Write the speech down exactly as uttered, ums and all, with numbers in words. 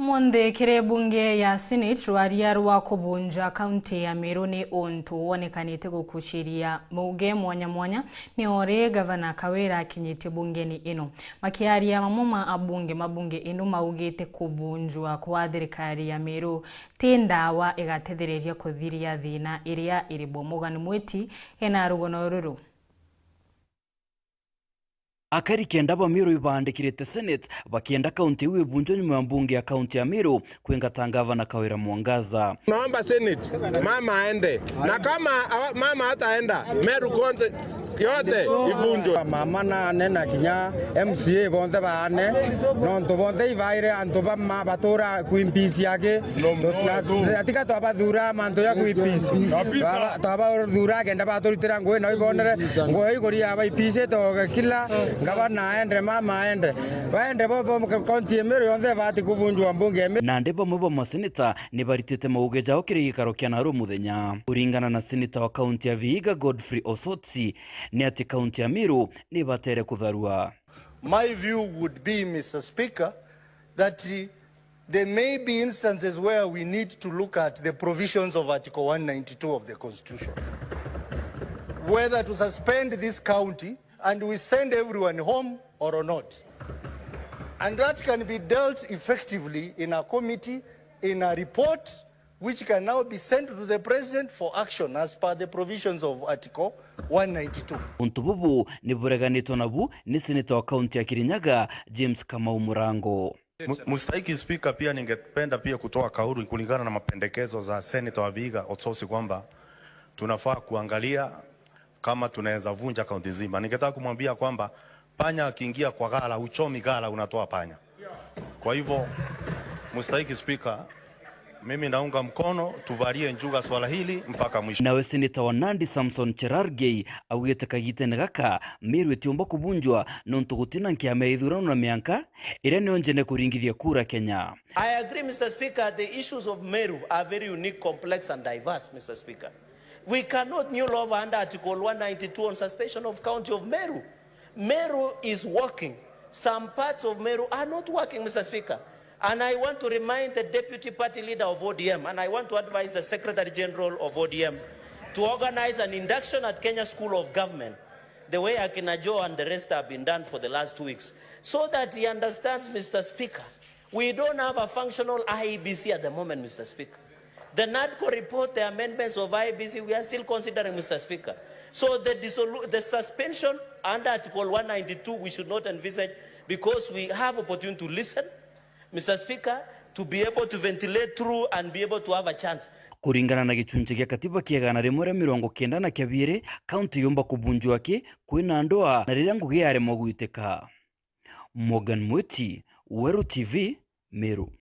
Monthe kiri bunge ya Senate, rwaria rwa kubunja kaunti ya Meru ni untu wonekanite gukuciria mbunge mwanya mwanya, ni ori gavana Kawira akinyitie bungeni ino. Makiaria, mamwe ma abunge ma bunge ino maugite kubunjwa kwa thirikari ya Meru ti ndawa igatethereria kuthiria thina iria iri bo. Morgan Mwiti ena rugono ruru. Akari kenda ba Meru ibaandikirite Senate bakienda kaunti iu ibunjwe nyuma ya mbunge ya kaunti ya Meru kwingata ngavana Kawira Mwangaza. Naomba Senate, mama aende. Na kama awa-, mama hataenda, Meru konte yote ivunjwe. Mama na ane na kinya M C A bonthe baane, nontu bonthe ibaire antu ba ma-, batura Queen Peace aki. Tu-, na, na tiga twabathura mantu ya Queen Peace. Kabisa. Twaba-, twabathura kenda baturitira ngui na ibonere ngui ikuria aba ipici toge kila ngavana aende, mama aende. Baende bo, bo, kaunti ya Meru yonthe ibati kubunjwa mbunge ya Meru. Nandi bamwe ba maseneta ni baritite mauge jao kiri gikaro kia naru muthenya. Kuringana na seneta wa kaunti ya Vihiga, Godfrey Osotsi, ni ati kaunti ya Meru ni ibatere kutharua. My view would be, Mister Speaker, that, uh, there may be instances where we need to look at the provisions of Article one ninety-two of the Constitution, whether to suspend this county and we send everyone home or not. And that can be dealt effectively in a committee, in a report, which can now be sent to the president for action as per the provisions of Article one ninety-two. Untu bubu ni bureganitwe nabu ni seneta wa kaunti ya Kirinyaga, James Kamau Murango. Mu-, Mstahiki Spika, pia ningependa pia kutoa kauli kulingana na mapendekezo za Senator wa Vihiga Osotsi kwamba tunafaa kuangalia kama tunaweza vunja kaunti nzima. Ningetaka kumwambia kwamba panya akiingia kwa gala, huchomi gala, unatoa panya. Kwa hivyo, Mstahiki Spika, mimi naunga mkono, tuvalie njuga swala hili mpaka mwisho. Nawe seneta wa Nandi, Samson Cherargei, augite kagitene gaka, Meru itiumba kubunjwa nontu gutina nkiama ya ithurano na mianka iria nio njene kuringithia kura Kenya. I agree, Mister Speaker, the issues of Meru are very unique, complex and diverse, Mister Speaker. We cannot mull over under Article one ninety-two on suspension of County of Meru. Meru is working. Some parts of Meru are not working, Mister Speaker. And I want to remind the deputy party leader of O D M, and I want to advise the secretary general of O D M to organize an induction at Kenya School of Government, the way akina Joe and the rest have been done for the last two weeks, so that he understands, Mister Speaker, we don't have a functional I E B C at the moment, Mister Speaker. The NADCO report, the amendments of I E B C, we are still considering, Mister Speaker. So the dissolu-, the suspension under Article one ninety-two, we should not envisage, because we have opportunity to listen, Mister Speaker, to be able to ventilate through and be able to have a chance. Kuringana na gicunci gia katiba kia igana rimwe ria mirongo kenda na kiabiri, kaunti yumba kubunjwa ki kwina ndwaa na riria ngugi yaremwa gwitika. Morgan Mwiti, Weru T V, Meru.